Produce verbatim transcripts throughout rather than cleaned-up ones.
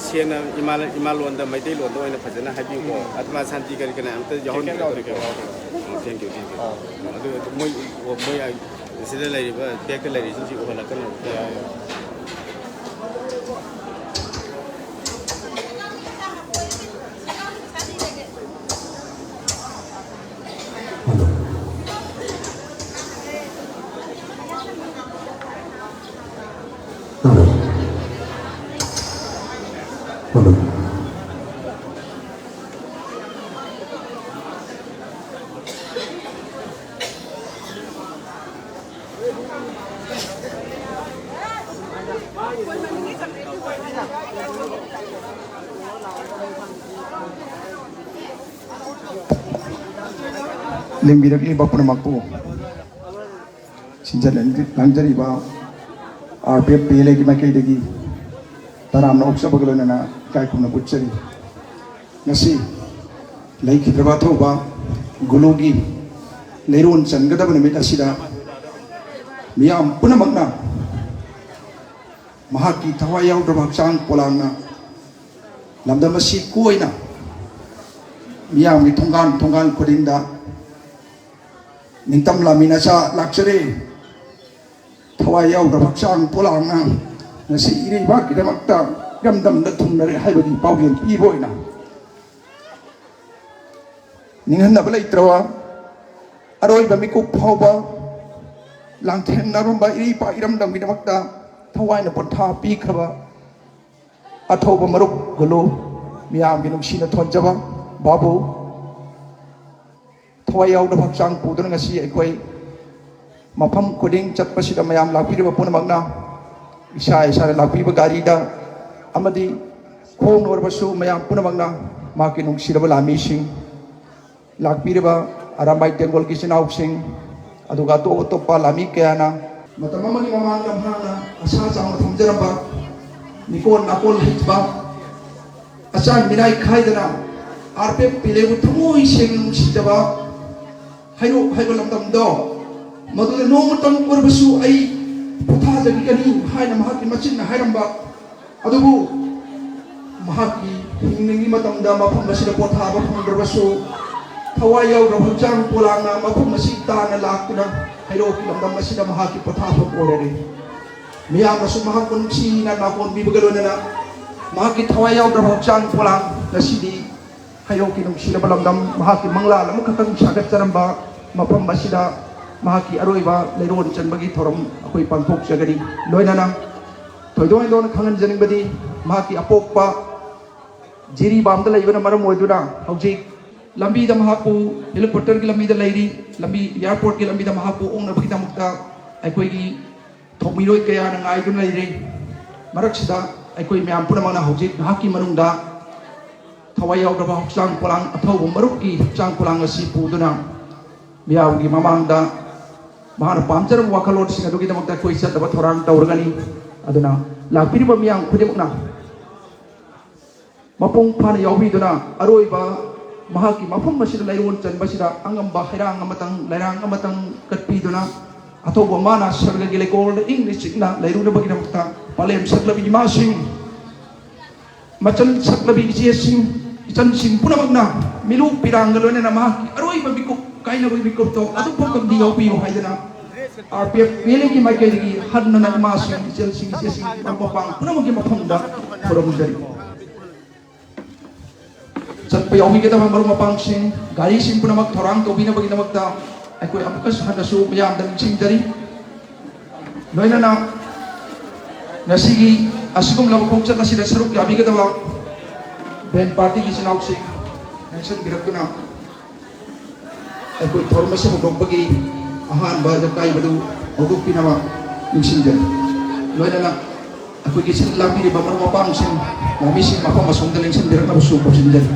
ꯁꯦꯡꯅ ꯏꯃꯥ, ꯏꯃꯥ ꯂꯣꯟꯗ, ꯃꯩꯇꯩꯂꯣꯟꯗ ꯑꯣꯏꯅ ꯐꯖꯅ ꯍꯥꯏꯕꯤꯌꯨꯀꯣ꯫ ꯎꯝ꯫ ꯑꯥꯇꯃꯥ ꯁꯥꯟꯇꯤ ꯀꯔꯤ ꯀꯔꯥ ꯑꯝꯇ ꯌꯥꯎꯍꯟꯕꯤꯔꯛꯀꯅꯨꯀꯣ꯫ ꯀꯩꯝ ꯌꯥꯎꯗꯦ, ꯀꯩꯝ ꯌꯥꯎꯗꯦ꯫ ꯑꯣ, thank you, thank you꯫ ꯑꯥ꯫ ꯑꯗꯨ ꯃꯣꯏ, ꯃꯣꯏ ꯁꯤꯗ ꯂꯩꯔꯤꯕ backꯇ ꯂꯩꯔꯤꯁꯤꯡꯁꯤ ꯎꯍꯜꯂꯛꯀꯅꯨ꯫ ꯌꯥꯏ, ꯌꯥꯏ꯫ ꯂꯦꯡꯕꯤꯔꯛꯂꯤꯕ ꯄꯨꯝꯅꯃꯛꯄꯨ ꯁꯤꯟꯖ ꯂꯥꯡꯖꯔꯤꯕ R P F P L ꯑꯦꯒꯤ ꯃꯥꯏꯀꯩꯗꯒꯤ ꯇꯔꯥꯝꯅ ꯑꯣꯛꯆꯕꯒ ꯂꯣꯏꯅꯅ ꯏꯀꯥꯏ ꯈꯨꯝꯅꯕ ꯎꯠꯆꯔꯤ꯫ ꯉꯁꯤ ꯂꯩꯈꯤꯗ꯭ꯔꯕ ꯑꯊꯧꯕ ꯒꯨꯂꯨꯒꯤ ꯂꯩꯔꯣꯟ ꯆꯟꯒꯗꯕ ꯅꯨꯃꯤꯠ ꯑꯁꯤꯗ ꯃꯤꯌꯥꯝ ꯄꯨꯝꯅꯃꯛꯅ ꯃꯍꯥꯛꯀꯤ ꯊꯋꯥꯏ ꯌꯥꯎꯗ꯭ꯔꯕ ꯍꯛꯆꯥꯡ ꯄꯣꯂꯥꯡꯅ ꯂꯝꯗꯝ ꯑꯁꯤ ꯀꯣꯏꯅ ꯃꯤꯌꯥꯝꯒꯤ ꯊꯣꯡꯒꯥꯟ ꯊꯣꯡꯒꯥꯟ ꯈꯨꯗꯤꯡꯗ ꯅꯤꯡꯇꯝ ꯂꯥꯟꯃꯤ ꯅꯆꯥ ꯂꯥꯛꯆꯔꯦ꯫ ꯊꯋꯥꯏ ꯌꯥꯎꯗꯕ ꯍꯛꯆꯥꯡ ꯄꯣꯂꯥꯡꯅ ꯉꯁꯤ ꯏꯔꯩꯕꯥꯛꯀꯤꯗꯃꯛꯇ ꯏꯔꯝꯗꯝꯗ ꯊꯨꯡꯂꯔꯦ ꯍꯥꯏꯕꯒꯤ ꯄꯥꯎꯖꯦꯜ ꯄꯤꯕ ꯑꯣꯏꯅ ꯅꯤꯡꯍꯟꯅꯕ ꯂꯩꯇ꯭ꯔꯕ ꯑꯔꯣꯏꯕ ꯃꯤꯀꯨꯞ ꯐꯥꯎꯕ ꯂꯥꯟꯊꯦꯡꯅꯔꯝꯕ ꯏꯔꯩꯄꯥꯛ ꯏꯔꯝꯗꯝꯒꯤꯗꯃꯛꯇ ꯊꯋꯥꯏꯅ ꯄꯣꯟꯊꯥ ꯄꯤꯈ꯭ꯔꯕ ꯑꯊꯧꯕ ꯃꯔꯨꯞ ꯒꯨꯂꯨ, ꯃꯤꯌꯥꯝꯒꯤ ꯅꯨꯡꯁꯤꯅ ꯊꯣꯟꯖꯕ ꯕꯥꯕꯨ, ꯊꯋꯥꯏ ꯌꯥꯎꯗꯕ ꯍꯛꯆꯥꯡ ꯄꯨꯗꯨꯅ ꯉꯁꯤ ꯑꯩꯈꯣꯏ ꯃꯐꯝ ꯈꯨꯗꯤꯡ ꯆꯠꯄꯁꯤꯗ ꯃꯌꯥꯝ ꯂꯥꯛꯄꯤꯔꯤꯕ ꯄꯨꯝꯅꯃꯛꯅ ꯏꯁꯥ ꯏꯁꯥꯅ ꯂꯥꯛꯄꯤꯕ ꯒꯥꯔꯤꯗ ꯑꯃꯗꯤ ꯈꯣꯡꯅ ꯑꯣꯏꯔꯕꯁꯨ ꯃꯌꯥꯝ ꯄꯨꯝꯅꯃꯛꯅ ꯃꯍꯥꯛꯀꯤ ꯅꯨꯡꯁꯤꯔꯕ ꯂꯥꯟꯃꯤꯁꯤꯡ, ꯂꯥꯛꯄꯤꯔꯤꯕ ꯑꯔꯥꯝꯕꯥꯏ ꯇꯦꯡꯒꯣꯜꯒꯤ ꯏꯆꯤꯟ ꯏꯅꯥꯎꯁꯤꯡ, ꯑꯗꯨꯒ ꯑꯇꯣꯞ ꯑꯇꯣꯞꯄ ꯂꯥꯟꯃꯤ ꯀꯌꯥꯅ ꯃꯇꯝ ꯑꯃꯒꯤ ꯃꯃꯥꯡꯗ ꯃꯍꯥꯛꯅ ꯑꯁꯥ ꯆꯥꯎꯅ ꯊꯝꯖꯔꯝꯕ ꯃꯤꯀꯣꯟ ꯅꯥꯀꯣꯟ ꯍꯩꯇꯕ ꯑꯆꯥꯟ ꯃꯤꯔꯥꯏ ꯈꯥꯏꯗꯅ R P F P L ꯑꯦꯕꯨ ꯊꯃꯣꯏ ꯁꯦꯡꯅ ꯅꯨꯡꯁꯤꯖꯕ ꯍꯩꯔꯣꯛ ꯍꯥꯏꯕ ꯂꯝꯗꯝꯗꯣ ꯃꯗꯨꯗ ꯅꯣꯡꯃꯇꯪ ꯑꯣꯏꯔꯕꯁꯨ ꯑꯩ ꯄꯣꯊꯥꯖꯈꯤꯒꯅꯤ ꯍꯥꯏꯅ ꯃꯍꯥꯛꯀꯤ ꯃꯆꯤꯟꯅ ꯍꯥꯏꯔꯝꯕ ꯑꯗꯨꯕꯨ ꯃꯍꯥꯛꯀꯤ ꯍꯤꯡꯂꯤꯉꯩ ꯃꯇꯝꯗ ꯃꯐꯝ ꯑꯁꯤꯗ ꯄꯣꯊꯥꯕ ꯐꯪꯗ꯭ꯔꯕꯁꯨ, ꯊꯋꯥꯏ ꯌꯥꯎꯗ꯭ꯔꯕ ꯍꯛꯆꯥꯡ ꯄꯣꯂꯥꯡꯅ ꯃꯐꯝ ꯑꯁꯤ ꯇꯥꯅ ꯂꯥꯛꯇꯨꯅ ꯍꯩꯔꯣꯛꯀꯤ ꯂꯝꯗꯝ ꯑꯁꯤꯗ ꯃꯍꯥꯛꯀꯤ ꯄꯣꯊꯥꯐꯝ ꯑꯣꯏꯔꯔꯦ꯫ ꯃꯤꯌꯥꯝꯅꯁꯨ ꯃꯍꯥꯛꯄꯨ ꯅꯨꯡꯁꯤꯅ ꯅꯥꯀꯣꯟꯕꯤꯕꯒ ꯂꯣꯏꯅꯅ ꯃꯍꯥꯛꯀꯤ ꯊꯋꯥꯏ ꯌꯥꯎꯗ꯭ꯔꯕ ꯍꯛꯆꯥꯡ ꯄꯣꯂꯥꯡ ꯉꯁꯤꯗꯤ ꯍꯩꯔꯣꯛꯀꯤ ꯅꯨꯡꯁꯤꯔꯕ ꯂꯝꯗꯝ ꯃꯍꯥꯛꯀꯤ ꯃꯪꯂꯥꯟ ꯑꯃꯈꯛꯇꯪ ꯁꯥꯒꯠꯆꯔꯝꯕ ꯃꯐꯝ ꯑꯁꯤꯗ ꯃꯍꯥꯛꯀꯤ ꯑꯔꯣꯏꯕ ꯂꯩꯔꯣꯟ ꯆꯟꯕꯒꯤ ꯊꯧꯔꯝ ꯑꯩꯈꯣꯏ ꯄꯥꯡꯊꯣꯛꯆꯒꯅꯤ꯫ ꯂꯣꯏꯅꯅ ꯊꯣꯏꯗꯣꯛ ꯍꯦꯟꯗꯣꯛꯅ ꯈꯪꯍꯟꯖꯅꯤꯡꯕꯗꯤ ꯃꯍꯥꯛꯀꯤ ꯑꯄꯣꯛꯄ ꯖꯤꯔꯤꯕꯥꯝꯗ ꯂꯩꯕꯅ ꯃꯔꯝ ꯑꯣꯏꯗꯨꯅ ꯍꯧꯖꯤꯛ ꯂꯝꯕꯤꯗ ꯃꯍꯥꯛꯄꯨ ꯍꯦꯂꯤꯀꯣꯞꯇꯔꯒꯤ ꯂꯝꯕꯤꯗ ꯂꯩꯔꯤ꯫ ꯂꯝꯕꯤ ꯑꯦꯌꯥꯔꯄꯣꯔꯠꯀꯤ ꯂꯝꯕꯤꯗ ꯃꯍꯥꯛꯄꯨ ꯑꯣꯛꯅꯕꯒꯤꯗꯃꯛꯇ ꯑꯩꯈꯣꯏꯒꯤ ꯊꯧꯃꯤꯔꯣꯏ ꯀꯌꯥꯅ ꯉꯥꯏꯗꯨꯅ ꯂꯩꯔꯦ꯫ ꯃꯔꯛꯁꯤꯗ ꯑꯩꯈꯣꯏ ꯃꯌꯥꯝ ꯄꯨꯝꯅꯃꯛꯅ ꯍꯧꯖꯤꯛ ꯉꯥꯏꯍꯥꯛꯀꯤ ꯃꯅꯨꯡꯗ ꯊꯋꯥꯏ ꯌꯥꯎꯗ꯭ꯔꯕ ꯍꯛꯆꯥꯡ ꯄꯣꯂꯥꯡ, ꯑꯊꯧꯕ ꯃꯔꯨꯞꯀꯤ ꯍꯛꯆꯥꯡ ꯄꯣꯂꯥꯡ ꯑꯁꯤ ꯄꯨꯗꯨꯅ ꯃꯤꯌꯥꯝꯒꯤ ꯃꯃꯥꯡꯗ ꯃꯍꯥꯛꯅ ꯄꯥꯝꯖꯔꯕ ꯋꯥꯈꯜꯂꯣꯟꯁꯤꯡ ꯑꯗꯨꯒꯤꯗꯃꯛꯇ ꯑꯩꯈꯣꯏ ꯆꯠꯅꯕ ꯊꯧꯔꯥꯡ ꯇꯧꯔꯒꯅꯤ꯫ ꯑꯗꯨꯅ ꯂꯥꯛꯄꯤꯔꯤꯕ ꯃꯤꯌꯥꯝ ꯈꯨꯗꯤꯡꯃꯛꯅ ꯃꯄꯨꯡ ꯐꯥꯅ ꯌꯥꯎꯕꯤꯗꯨꯅ ꯑꯔꯣꯏꯕ ꯃꯍꯥꯛꯀꯤ ꯃꯐꯝ ꯑꯁꯤꯗ ꯂꯩꯔꯣꯟ ꯆꯟꯕꯁꯤꯗ ꯑꯉꯝꯕ ꯍꯩꯔꯥꯡ ꯑꯃꯇꯪ, ꯂꯩꯔꯥꯡ ꯑꯃꯇꯪ ꯀꯠꯄꯤꯗꯨꯅ ꯑꯊꯧꯕ ꯃꯥꯅ ꯁꯔꯒꯒꯤ ꯂꯩꯀꯣꯜꯗ ꯏꯪꯅ ꯆꯤꯛꯅ ꯂꯩꯔꯨꯅꯕꯒꯤꯗꯃꯛꯇ ꯄꯥꯂꯦꯝ ꯁꯛꯂꯕꯤ ꯏꯃꯥꯁꯤꯡ, ꯃꯆꯟ ꯁꯛꯂꯕꯤ ꯏꯆꯦꯁꯤꯡ, ꯏꯆꯟꯁꯤꯡ ꯄꯨꯝꯅꯃꯛꯅ ꯃꯤꯂꯨ ꯄꯤꯔꯥꯡꯒ ꯂꯣꯏꯅꯅ ꯃꯍꯥꯛꯀꯤ ꯑꯔꯣꯏꯕ ꯃꯤꯀꯨꯞ ꯀꯥꯏꯅꯕꯒꯤ ꯃꯤꯀꯨꯞꯇꯣ ꯑꯗꯨꯐꯥꯎ ꯀꯝꯗꯤ ꯌꯥꯎꯕꯤꯌꯨ ꯍꯥꯏꯗꯅ ꯑꯥꯔ ꯄꯤ ꯑꯦꯐ ꯚꯦꯂꯤꯒꯤ ꯃꯥꯏꯀꯩꯗꯒꯤ ꯍꯟꯅ ꯏꯃꯥꯁꯤꯡ, ꯏꯆꯜꯁꯤꯡ, ꯏꯆꯦꯁꯤꯡ, ꯃꯔꯨꯞ ꯃꯄꯥꯡ ꯄꯨꯝꯅꯃꯛꯀꯤ ꯃꯐꯝꯗ ꯈꯨꯔꯨꯝꯖꯔꯤ꯫ ꯆꯠꯄ ꯌꯥꯎꯕꯤꯒꯗꯕ ꯃꯔꯨꯞ ꯃꯄꯥꯡꯁꯤꯡ, ꯒꯥꯔꯤꯁꯤꯡ ꯄꯨꯝꯅꯃꯛ ꯊꯧꯔꯥꯡ ꯇꯧꯕꯤꯅꯕꯒꯤꯗꯃꯛꯇ ꯑꯩꯈꯣꯏ ꯑꯃꯨꯛꯀꯁꯨ ꯍꯟꯅꯁꯨ ꯃꯤꯌꯥꯝꯗ ꯅꯤꯡꯁꯤꯡꯖꯔꯤ꯫ ꯂꯣꯏꯅꯅ ꯉꯁꯤꯒꯤ ꯑꯁꯤꯒꯨꯝꯂꯕ ꯈꯣꯡꯆꯠ ꯑꯁꯤꯗ ꯁꯔꯨꯛ ꯌꯥꯕꯤꯒꯗꯕ ꯕꯦꯟ ꯄꯥꯔꯇꯤꯒꯤ ꯏꯆꯤꯟ ꯏꯅꯥꯎꯁꯤꯡ ꯂꯦꯡꯁꯤꯟꯕꯤꯔꯛꯇꯨꯅ ꯑꯩꯈꯣꯏ ꯊꯧꯔꯝ ꯑꯁꯤ ꯍꯧꯗꯣꯛꯄꯒꯤ ꯑꯍꯥꯟꯕ ꯑꯀꯥꯏꯕꯗꯨ ꯍꯧꯗꯣꯛꯄꯤꯅꯕ ꯅꯤꯡꯁꯤꯡꯖꯔꯤ꯫ ꯂꯣꯏꯅꯅ ꯑꯩꯈꯣꯏꯒꯤ ꯁꯤꯜ ꯂꯥꯡꯕꯤꯔꯤꯕ ꯃꯔꯨꯞ ꯃꯄꯥꯡꯁꯤꯡ, ꯂꯧꯃꯤꯁꯤꯡ ꯃꯐꯝ ꯑꯁꯣꯝꯗ ꯂꯦꯡꯁꯤꯟꯕꯤꯔꯛꯅꯕꯁꯨ ꯈꯣꯝꯖꯤꯟꯖꯔꯤ꯫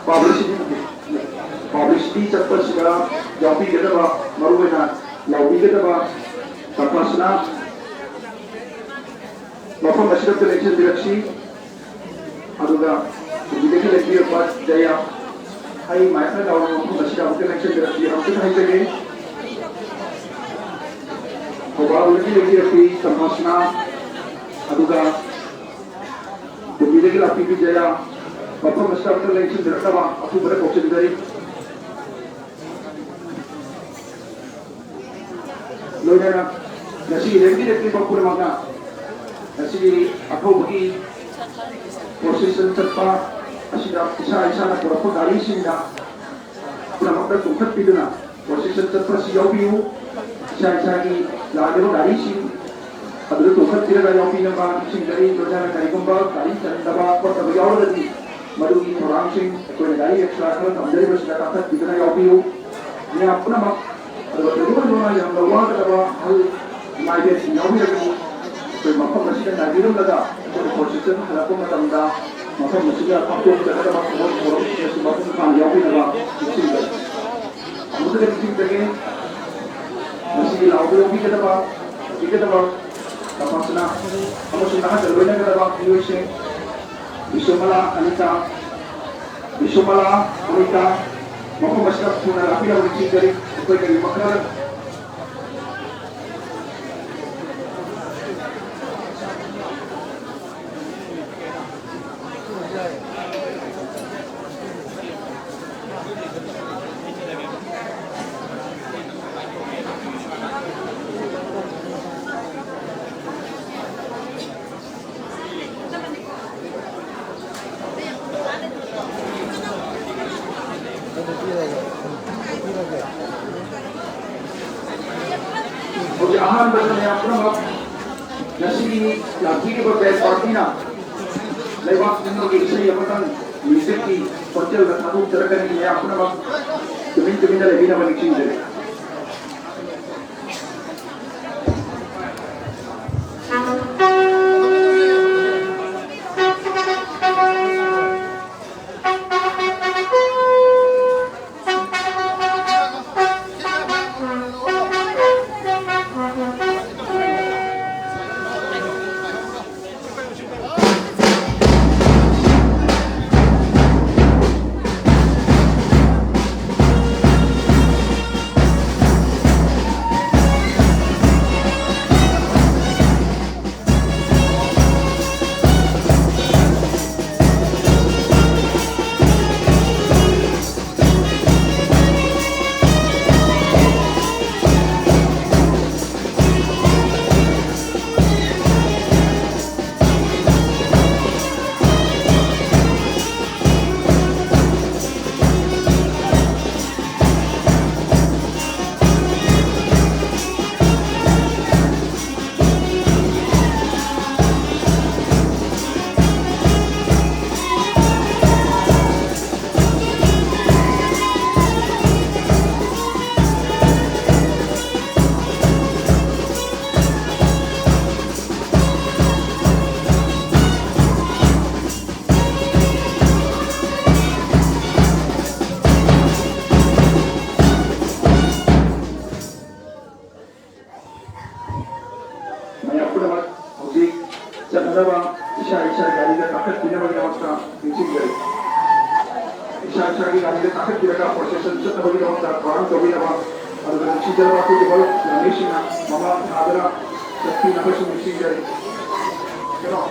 ꯄꯕ꯭ꯂꯤꯁꯤꯇꯤ, ꯄꯕ꯭ꯂꯤꯁꯤꯇꯤ ꯆꯠꯄꯁꯤꯗ ꯌꯥꯎꯕꯤꯒꯗꯕ, ꯃꯔꯨꯑꯣꯏꯅ ꯂꯥꯎꯕꯤꯒꯗꯕ ꯇꯝꯐꯥꯁꯅꯥ ꯃꯐꯝ ꯑꯁꯤꯗ ꯑꯝꯇ ꯂꯦꯡꯁꯤꯟꯕꯤꯔꯛꯁꯤ꯫ ꯑꯗꯨꯒ ꯇꯨꯡꯗꯒꯤ ꯂꯦꯡꯕꯤꯔꯛꯄ ꯖꯌꯥ, ꯑꯩ ꯃꯥꯏꯛꯅ ꯂꯥꯎꯔꯕ ꯃꯐꯝ ꯑꯁꯤꯗ ꯑꯃꯨꯛꯇ ꯂꯦꯡꯁꯤꯟꯕꯤꯔꯛꯁꯤ꯫ ꯑꯃꯨꯛꯇ ꯍꯥꯏꯖꯒꯦ, ꯊꯧꯕꯥꯜꯗꯒꯤ ꯂꯦꯡꯕꯤꯔꯛꯄꯤ ꯇꯝꯐꯥꯁꯅꯥ, ꯑꯗꯨꯒ ꯀꯨꯝꯕꯤꯗꯒꯤ ꯂꯥꯛꯄꯤ ꯕꯤꯖꯌꯥ, ꯃꯐꯝ ꯑꯁꯤꯗ ꯑꯃꯨꯛꯇ ꯂꯦꯡꯁꯤꯟꯕꯤꯔꯛꯅꯕ ꯑꯊꯨꯕꯗ ꯀꯧꯁꯤꯟꯖꯔꯤ꯫ ꯂꯣꯏꯅꯅ ꯉꯁꯤ ꯂꯦꯡꯕꯤꯔꯛꯂꯤꯕ ꯄꯨꯝꯅꯃꯛꯅ ꯉꯁꯤꯒꯤ ꯑꯊꯧꯕꯒꯤ ꯄ꯭ꯔꯣꯁꯦꯁꯟ ꯆꯠꯄ ꯑꯁꯤꯗ ꯏꯁꯥ ꯏꯁꯥꯅ ꯄꯨꯔꯛꯄ ꯒꯥꯔꯤꯁꯤꯡꯗ ꯄꯨꯝꯅꯃꯛꯇ ꯇꯣꯡꯈꯠꯄꯤꯗꯨꯅ ꯄ꯭ꯔꯣꯁꯦꯁꯟ ꯆꯠꯄ ꯑꯁꯤ ꯌꯥꯎꯕꯤꯌꯨ꯫ ꯏꯁꯥ ꯏꯁꯥꯒꯤ ꯂꯥꯛꯂꯤꯕ ꯒꯥꯔꯤꯁꯤꯡ ꯑꯗꯨꯗ ꯇꯣꯡꯈꯠꯄꯤꯔꯒ ꯌꯥꯎꯕꯤꯅꯕ ꯅꯤꯡꯁꯤꯡꯖꯔꯤ꯫ ꯂꯣꯏꯅꯅ ꯀꯔꯤꯒꯨꯝꯕ ꯒꯥꯔꯤ ꯆꯟꯗꯕ ꯈꯣꯠꯇꯕ ꯌꯥꯎꯔꯒꯗꯤ ꯃꯗꯨꯒꯤ ꯊꯧꯔꯥꯡꯁꯤꯡ ꯑꯩꯈꯣꯏꯅ ꯒꯥꯔꯤ ꯑꯦꯛꯁꯇ꯭ꯔꯥ ꯈꯔ ꯊꯝꯖꯔꯤꯕꯁꯤꯗ ꯀꯥꯈꯠꯄꯤꯗꯨꯅ ꯌꯥꯎꯕꯤꯌꯨ꯫ ꯃꯌꯥꯝ ꯄꯨꯝꯅꯃꯛ, ꯑꯗꯨꯒ ꯇꯧꯕꯤꯃꯜꯂꯣꯅ ꯌꯥꯝꯅ ꯋꯥꯒꯗꯕ ꯑꯍꯜ ꯏꯃꯥ ꯏꯕꯦꯟꯁꯤꯡ ꯌꯥꯎꯕꯤꯔꯒꯗꯤ ꯑꯩꯈꯣꯏ ꯃꯐꯝ ꯑꯁꯤꯗ ꯉꯥꯏꯕꯤꯔꯝꯂꯒ ꯑꯩꯈꯣꯏ ꯄ꯭ꯔꯣꯁꯦꯁꯟ ꯍꯜꯂꯛꯄ ꯃꯇꯝꯗ ꯃꯐꯝ ꯑꯁꯤꯗ ꯄꯥꯡꯊꯣꯛꯆꯒꯗꯕ ꯊꯕꯛ ꯊꯧꯔꯝꯁꯤꯡ ꯑꯁꯤ ꯃꯄꯨꯡ ꯐꯥꯅ ꯌꯥꯎꯕꯤꯅꯕ ꯅꯤꯡꯁꯤꯡꯖꯔꯤ꯫ ꯑꯃꯨꯛꯇ ꯅꯤꯡꯁꯤꯡꯖꯒꯦ, ꯉꯁꯤꯒꯤ ꯂꯥꯎꯕ ꯂꯧꯕꯤꯒꯗꯕ, ꯂꯧꯕꯤꯒꯗꯕ ꯇꯝꯐꯥꯁꯅꯥ ꯑꯃꯁꯨꯡ ꯅꯍꯥꯛꯀ ꯂꯣꯏꯅꯒꯗꯕ ꯃꯤꯑꯣꯏꯁꯤꯡ, ꯕꯤꯁ꯭ꯋꯃꯂꯥ, ꯑꯅꯤꯇꯥ, ꯕꯤꯁ꯭ꯋꯃꯂꯥ, ꯑꯅꯤꯇꯥ, ꯃꯐꯝ ꯑꯁꯤꯗ ꯊꯨꯅ ꯂꯥꯛꯄꯤꯅꯕ ꯅꯤꯡꯁꯤꯡꯖꯔꯤ꯫ ꯑꯩꯈꯣꯏ ꯀꯔꯤꯒꯨꯝꯕ ꯈꯔ ꯍꯧꯖꯤꯛ ꯑꯍꯥꯟꯕꯗ ꯃꯌꯥꯝ ꯄꯨꯝꯅꯃꯛ ꯉꯁꯤꯒꯤ ꯂꯥꯛꯄꯤꯔꯤꯕ ꯕꯦꯟ ꯄꯥꯔꯇꯤꯅ ꯂꯩꯕꯥꯛ ꯄꯨꯝꯕꯒꯤ ꯏꯁꯩ ꯑꯃꯇꯪ ꯃ꯭ꯌꯨꯖꯤꯛꯀꯤ ꯍꯣꯇꯦꯜꯗ ꯊꯥꯗꯣꯛꯆꯔꯛꯀꯅꯤ꯫ ꯃꯌꯥꯝ ꯄꯨꯝꯅꯃꯛ ꯇꯨꯃꯤꯟ ꯇꯨꯃꯤꯟꯅ ꯂꯩꯕꯤꯅꯕ ꯅꯤꯡꯁꯤꯡꯖꯔꯤ꯫ ꯊꯧꯔꯥꯡ ꯇꯧꯕꯤꯅꯕ, ꯑꯗꯨꯒ ꯅꯨꯡꯁꯤꯖꯔꯕ ꯑꯩꯈꯣꯏꯒꯤ ꯃꯔꯨꯞ ꯂꯥꯟꯃꯤꯁꯤꯡꯅ ꯃꯃꯥꯡ ꯊꯥꯗꯨꯅ ꯆꯠꯄꯤꯅꯕꯁꯨ ꯅꯤꯡꯁꯤꯡꯖꯔꯤ꯫ ꯀꯩꯅꯣ?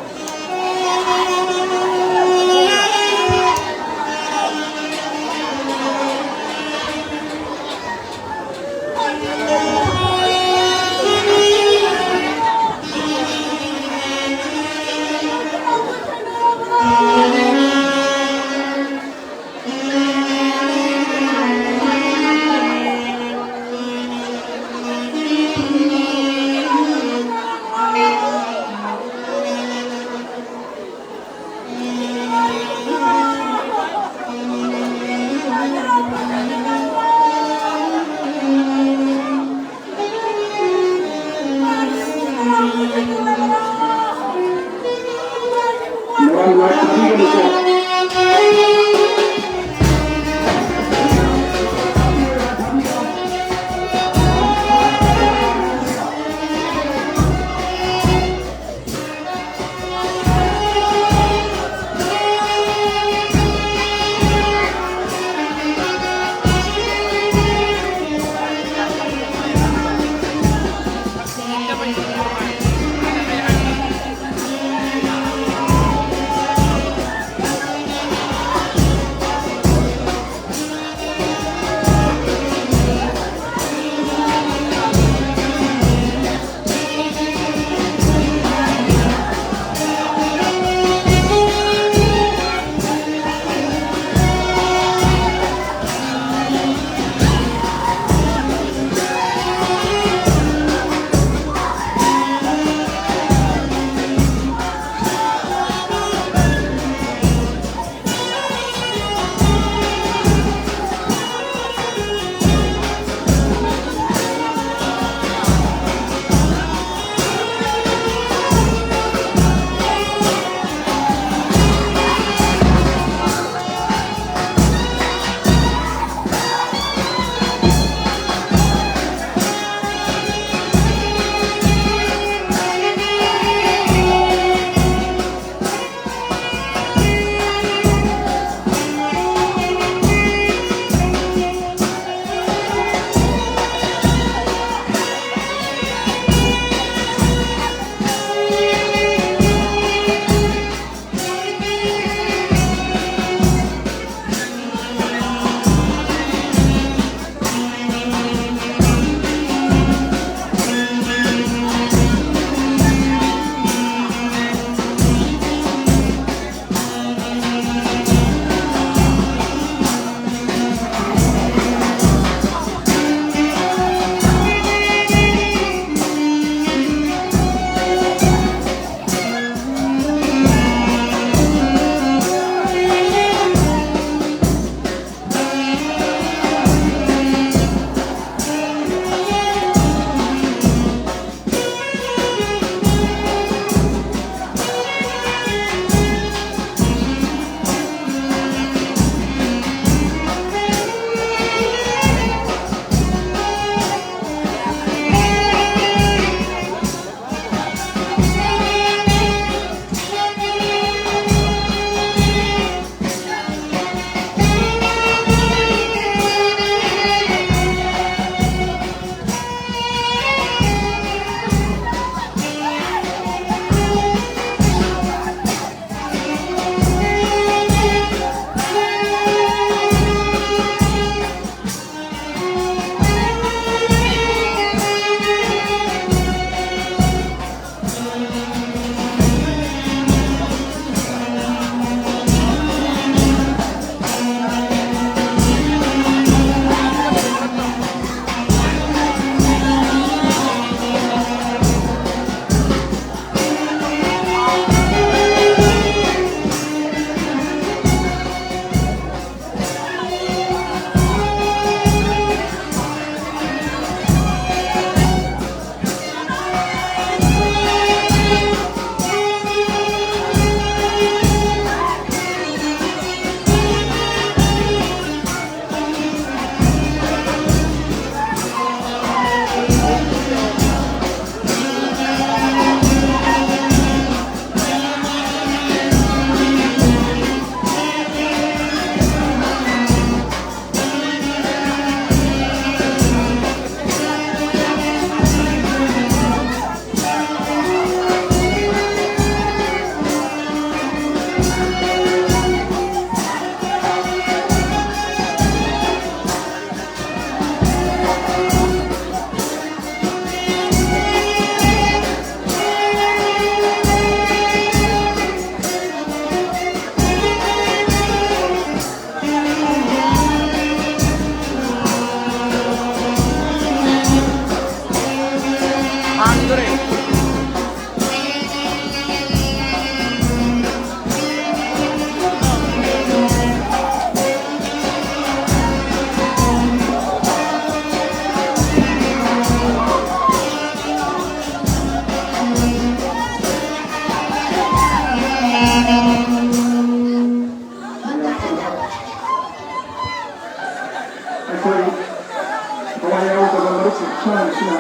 ꯌꯥꯎꯔꯛꯄꯗ ꯃꯔꯨꯞꯀꯤ ꯈꯨꯠꯁꯥꯟꯅꯁꯤꯅ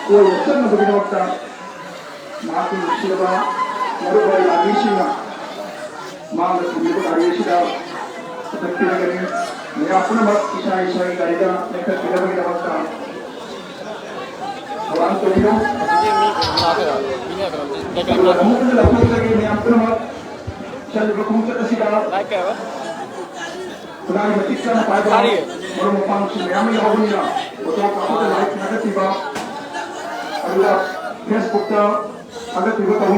ꯀꯣꯏꯕ ꯆꯠꯅꯕꯒꯤꯗꯃꯛꯇ ꯃꯍꯥꯛꯀꯤ ꯅꯨꯡꯁꯤꯔꯕ ꯃꯔꯨꯞ ꯍꯣꯏ ꯂꯥꯟꯃꯤꯁꯤꯡꯅ ꯃꯥꯡꯗ ꯊꯝꯂꯤꯕ ꯒꯥꯔꯤ ꯑꯁꯤꯗ ꯄꯨꯈꯠꯄꯤꯔꯒꯅꯤ꯫ ꯃꯌꯥꯝ ꯄꯨꯝꯅꯃꯛ ꯏꯁꯥ ꯏꯁꯥꯒꯤ ꯒꯥꯔꯤꯗ ꯂꯦꯡꯈꯠꯄꯤꯅꯕꯒꯤꯗꯃꯛꯇ ꯊꯧꯔꯥꯡ ꯇꯧꯕꯤꯌꯨ꯫ ꯑꯗꯨꯒ ꯑꯃꯨꯛ ꯍꯟꯅ ꯂꯥꯎꯊꯣꯛꯆꯒꯦ ꯃꯌꯥꯝ ꯄꯨꯝꯅꯃꯛ ꯆꯠꯂꯤꯕ ꯈꯣꯡꯆꯠ ꯑꯁꯤꯗ ꯈꯨꯠꯂꯥꯏ ꯃꯇꯤꯛ ꯆꯥꯅ ꯄꯥꯏꯕ ꯃꯔꯨꯞ ꯃꯄꯥꯡꯁꯤꯡ ꯃꯌꯥꯝ ꯑꯃ ꯌꯥꯎꯕꯅꯤꯅ ꯐꯣꯇꯣ ꯀꯥꯞꯄꯗ ꯂꯥꯏꯛ ꯊꯥꯒꯠꯄꯤꯕ, ꯑꯗꯨꯒ ꯐꯦꯁꯕꯨꯛꯇ ꯊꯥꯒꯠꯄꯤꯕ ꯇꯧꯕꯤꯕ꯫